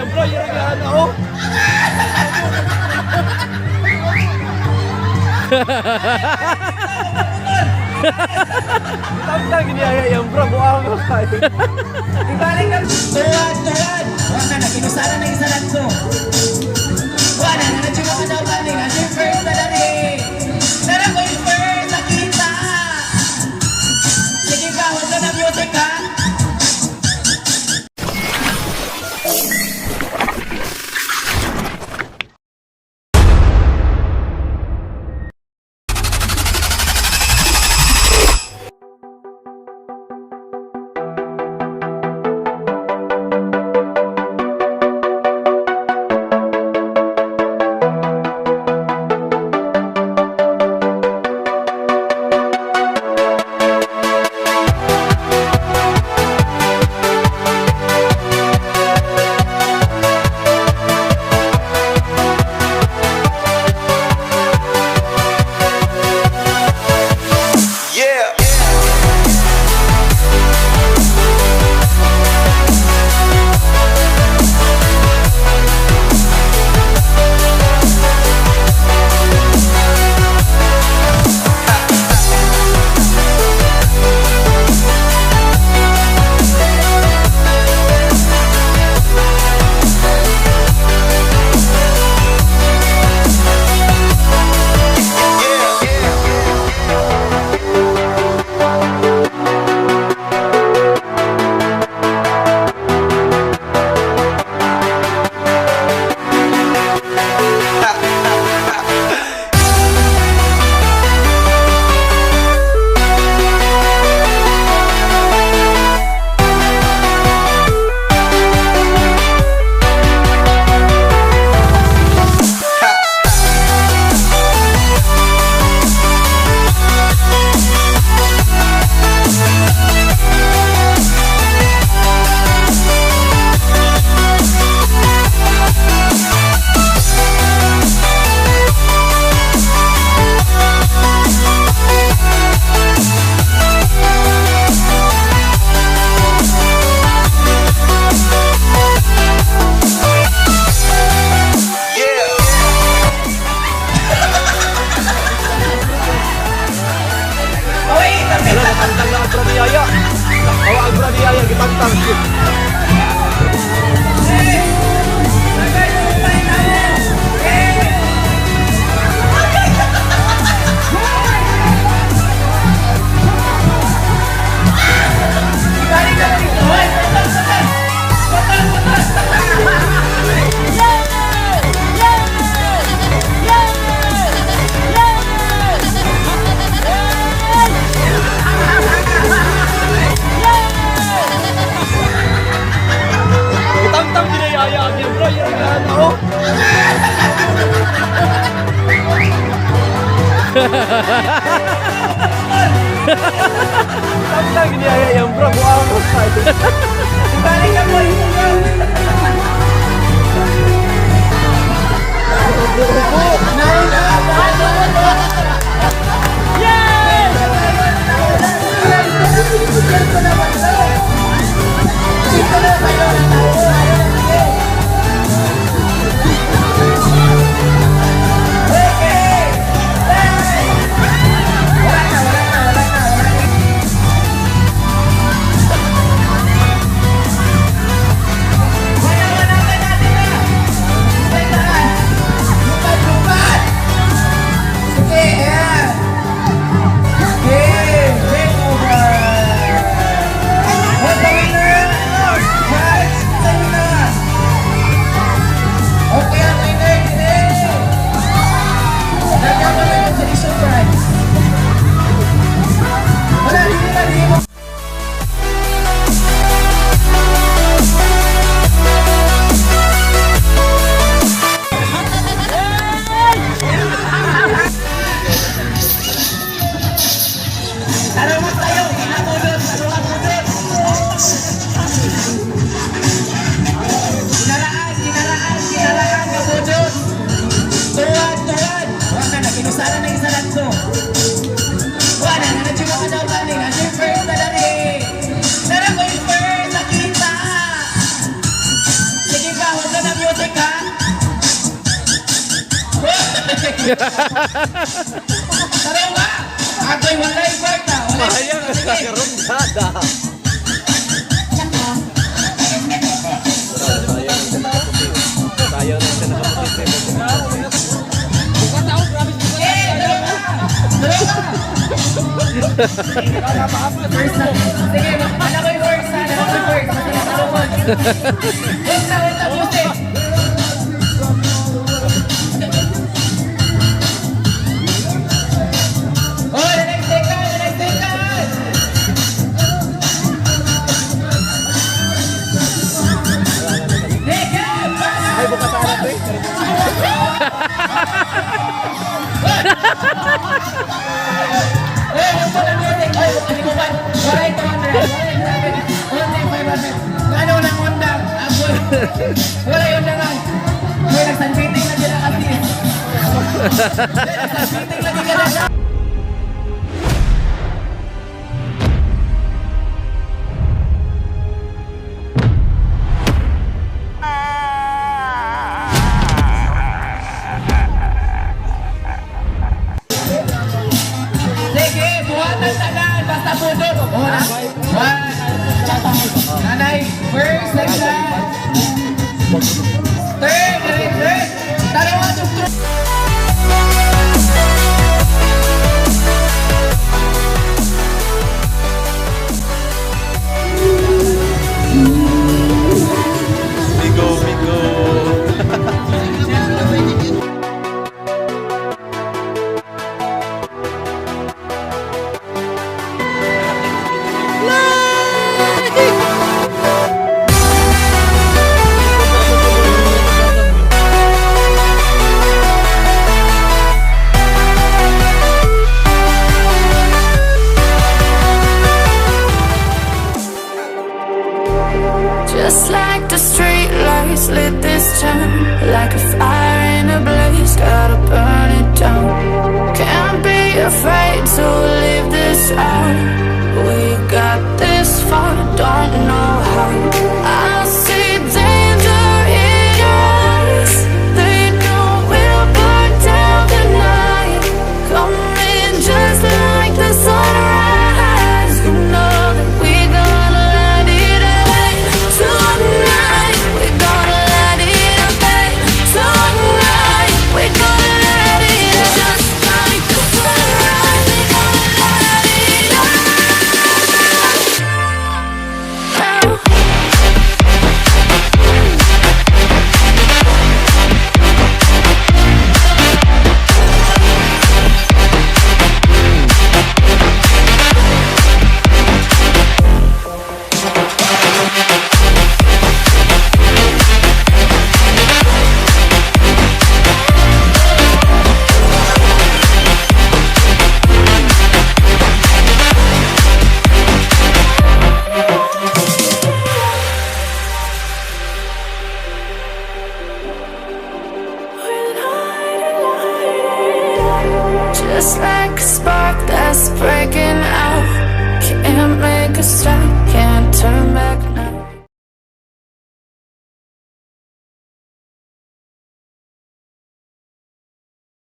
Yung bro, yung naglahan ako. Tantang giniyaya yung bro, buang ko kayo. Ibalik ang turad, turad. Wala na, kinusara na isa lang ko. Wala na, nandiyo ka na ba? Nandiyo first na lang eh. Nara ko yung first, nakita. Sige ka, wala na music ha. Yeah. Yeah. Okay, tapos. Wala, natantang lang ang bro ni Yaya. Awa ang bro ni Yaya, gitantang. Ibalik na dito. Hoy, putol, putol. Putol, putol. Gitantang ginayaya ang yung bro, yung naglahan ako. Tantang ginayaya yung bro, buang ko kayo. Ibalik na po yung Sige, ayan. Game, game over. Taraw ka! Ako'y walay kwarta. Walay Sayang kwarta. Sige. karugada. Sayang siya nakaputi. Sayang na siya nakaputi. Eh, dalawa ka! Dalawa ka! First na. Sige, alam ko yung first ha. Alam ko yung first. Basta nasalukod. Wait na, wait na, music. Oh, the next second, the next second. Naked! Ay, buka pa anak eh. Eh, yung pala music. Ay, kalikupan. Walay 200. Walay 200. Walay 500. Ano nang undang? Agoy. Walay undangan. Uy, nagsanbiting na sila kasi. Nagsanbiting na sila. Sige, buhatan tanan. Basta pudot. Una, one. Nanay, first, second. Third, nanay, third. Dalawa, two. Bigo, bigo. Just like the street lights lit this town. Like a fire in a blaze, gotta burn it down. Can't be afraid to leave this out. We got this far, don't know how. I see danger in your eyes. They know we'll burn down the night. Coming just like the sunrise. You know that we gonna light it up tonight. We gonna light it up tonight. We gonna light it up just like the sunrise. We gonna light it up now. Just like a spark that's breaking out. Can't make a stop.